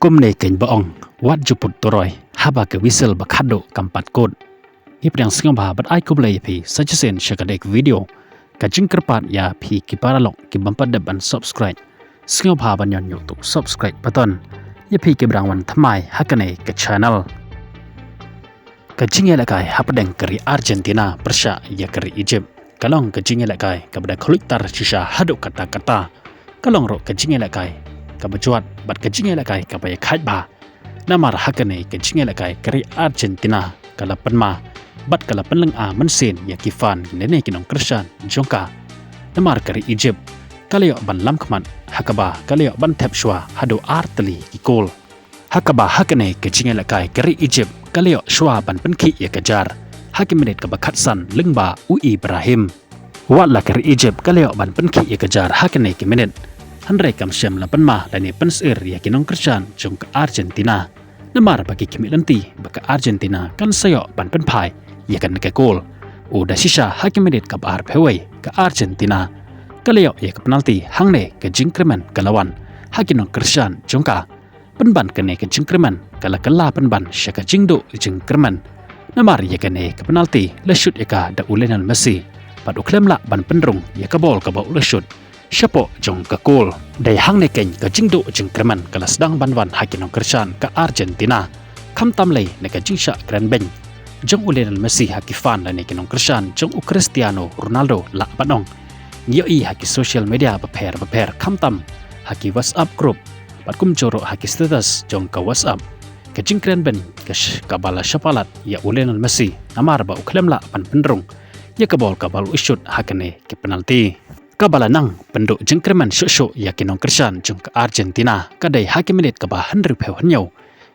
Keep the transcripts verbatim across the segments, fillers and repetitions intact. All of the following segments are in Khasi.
Kumne keiñ ba ong, wat ju put turoi haba ka whistle ba khatduh kam pat kut. Ïa pdiang sngewbha bad ai khublei ïa phi sa shisien sha kane ka video. Ka jingkyrpad ïa phi ki paralok ki bym pat dep ban subscribe, sngewbha ban ñion ñiuh tu subscribe button. Ïa phi ki ba dang wan thymmai ha kane ka channel. Ka jingïalehkai hapdeng ka ri Argentina pyrshah ïa ka ri Egypt ka long ka jingïalehkai kaba da khluit tar shisha haduh katta katta. Ka long ruh ka jingïalehkai kaba jwat bad ka jingïalehkai kaba ïakhaid bha. Namar ha kane ka jingïalehkai ka ri Argentina ka la pynma bad ka la pynlyngngoh mynsiem ïa ki fan lane ki nongkyrshan jong ka. Namar ka ri Egypt ka la ïoh ban lam khmat ha kaba ka la ïoh ban thep shuwa haduh ar tylli ki kol. Ha kaba ha kane ka jingïalehkai ka ri Egypt ka la ïoh shuwa ban pynkhih ïa ka jar ha ki minit kaba khatsan lyngba u Ibrahim. Wat la ka ri Egypt ka la ïoh ban pynkhih ïa ka jar ha kane ki minit, hynrei kam shym la pynma lane pynsyier ïa ki nongkyrshan jong ka Argentina. Namar ba ki khmih lynti ba ka Argentina kan sa ïoh ban pynphai ïa kane ka kol. U da shisha ha ki minit kaba arphew wei ka Argentina ka la ïoh ïa ka penalti hangne ka jingkyrmen ka la wan ha ki nongkyrshan jong ka. Pynban kane ka jingkyrmen ka la kylla pynban sha ka jingduh jingkyrmen. Namar ïa kane ka penalti la shut ïa ka da u Lionel Messi bad u khlem lah ban pynrung ïa ka bol kaba u la shut shapoh jong ka kol. Dei hangne keiñ ka jingduh jingkyrmen ka la sdang ban wan ha ki nongkyrshan ka Argentina. Khamtam lei na ka jingshah kren beiñ jong u Lionel Messi ha ki fan lane ki nongkyrshan jong u Cristiano Ronaldo lah ban ong. Ngi ïohi ha ki social media bapher bapher khamtam ha ki WhatsApp group bad kumjuh ruh ha ki status jong ka WhatsApp. Ka jingkren beiñ ka sh-, kaba la shah palat ïa u Lionel Messi namar ba u khlem lah ban pynrung ïa ka bol kaba u shut ha kane ka penalti. Kaba la nang pynduh jingkyrmen shuh shuh ïa ki nongkyrshan jong ka Argentina ka dei ha ki minit kaba hynriewphew hynñiew.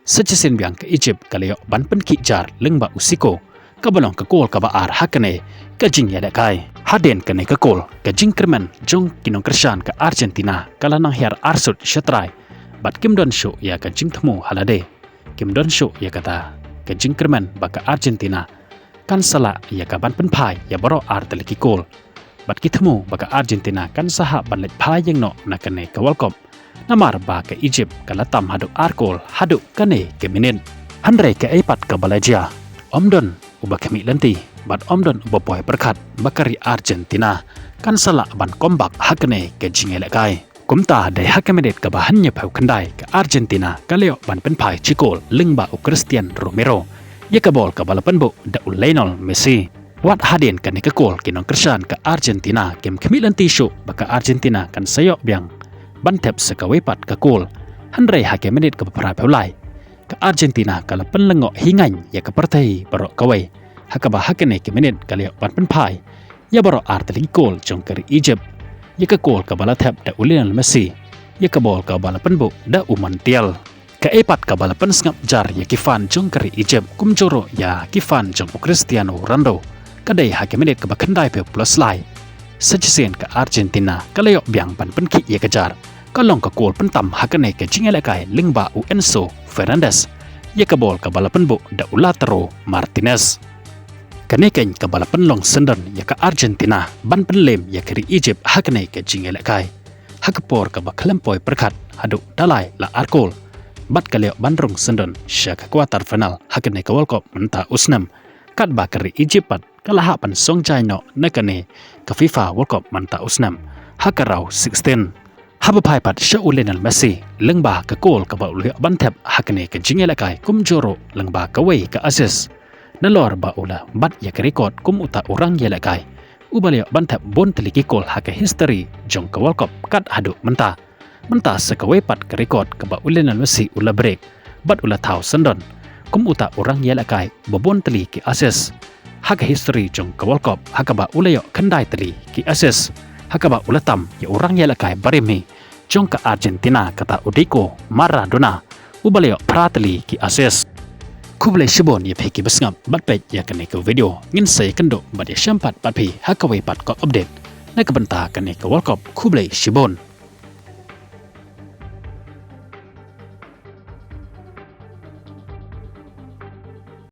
Sa shisien biang ka Egypt ka la ïoh ban pynkhih jar lyngba u Zico kaba long ka kol kaba ar ha kane ka jingïalehkai. Hadien kane ka kol ka jingkyrmen jong ki nongkyrshan ka Argentina ka la nang hiar arsut sha trai bad kim don shuh ïa ka jingthmu ha lade. Kim don shuh ïa kata ka jingkyrmen ba ka Argentina kan sa lah ïa ka ban pynphai ïa baroh ar tylli ki kol. Bad ki thmu ba ka Argentina kan sa hap ban leit phai ïeng noh na kane ka World Cup. Namar ba ka Egypt ka la tam haduh ar kol haduh kane ka minit. Hynrei kaei pat kaba la jia, ym don uba khmih lynti bad ym don uba poi pyrkhat ba ka ri Argentina kan sa lah ban comeback ha kane ka jingïalehkai. Kumta dei ha ka minit kaba hynñiewphew khyndai ka Argentina ka la ïoh ban pynphai shi kol lyngba u Christian Romero ïa ka bol kaba la pynbuh da u Lionel Messi. Wat hadien kane ka kol ki nongkyrshan ka Argentina kim khmih lynti shuh ba ka Argentina kan sa ïoh biang ban thep sa kawei pat ka kol. Hynrei ha ka minit kaba phraphew lai ka Argentina ka la pynlyngngoh hi ngaiñ ïa ka pyrthei baroh kawei ha kaba ha kane ka minit ka la ïoh ban pynphai ïa baroh ar tylli ki kol jong ka ri Egypt. Ïa ka kol kaba la thep da u Lionel Messi ïa ka bol kaba la pynbuh da u Montiel. Kaei pat kaba la pynsngap jar ïa ki fan jong ka ri Egypt kumjuh ruh ïa ki fan jong u Cristiano Ronaldo ka dei ha ka minit kaba khyndaiphew plus lai. Sa shisien ka Argentina ka la ïoh biang ban pynkhih ïa ka jar. Ka long ka kol pyntam ha kane ka jingïalehkai lyngba u Enzo Fernandez ïa ka bol kaba la pynbuh da u Lautaro Martinez. Kane keiñ kaba la pynlong syndon ïa ka Argentina ban pynlem ïa ka ri Egypt ha kane ka jingïalehkai. Ha ka por kaba khlem poi pyrkhat haduh da lai la ar kol bad ka la ïoh ban rung syndon sha ka quarter final ha kane ka World Cup mynta u snem. Katba ka ri Egypt pat ka la hap ban song jaiñ noh na kane ka FIFA World Cup mynta u snem ha ka round sixteen. Haba phai pat sha u Lionel Messi lyngba ka kol kaba u la ïoh ban thep ha kane ka jingïalehkai kumjuh ruh lyngba kawei ka assist. Nalor ba u la bat ïa ka record kum uta u rangïalehkai uba la ïoh ban thep bun tylli ki kol ha ka history jong ka World Cup kat haduh mynta. Mynta sa kawei pat ka record kaba u Lionel Messi u la break bad u la thaw syndon kum uta u rangïalehkai ba bun tylli ki assist ha ka history jong ka World Cup ha kaba u la ïoh khyndai tylli ki assist ha kaba u la tam ïa u rangïalehkai barim hi jong ka Argentina kata u Diego Maradona uba la ïoh phra tylli ki assist. Khublei shibun ïa phi kiba sngap bad peit ïa kane ka video. Ngin sa ïakynduh bad ïashem pat bad phi ha kawei pat ka update na ka bynta kane ka World Cup. Khublei shibun.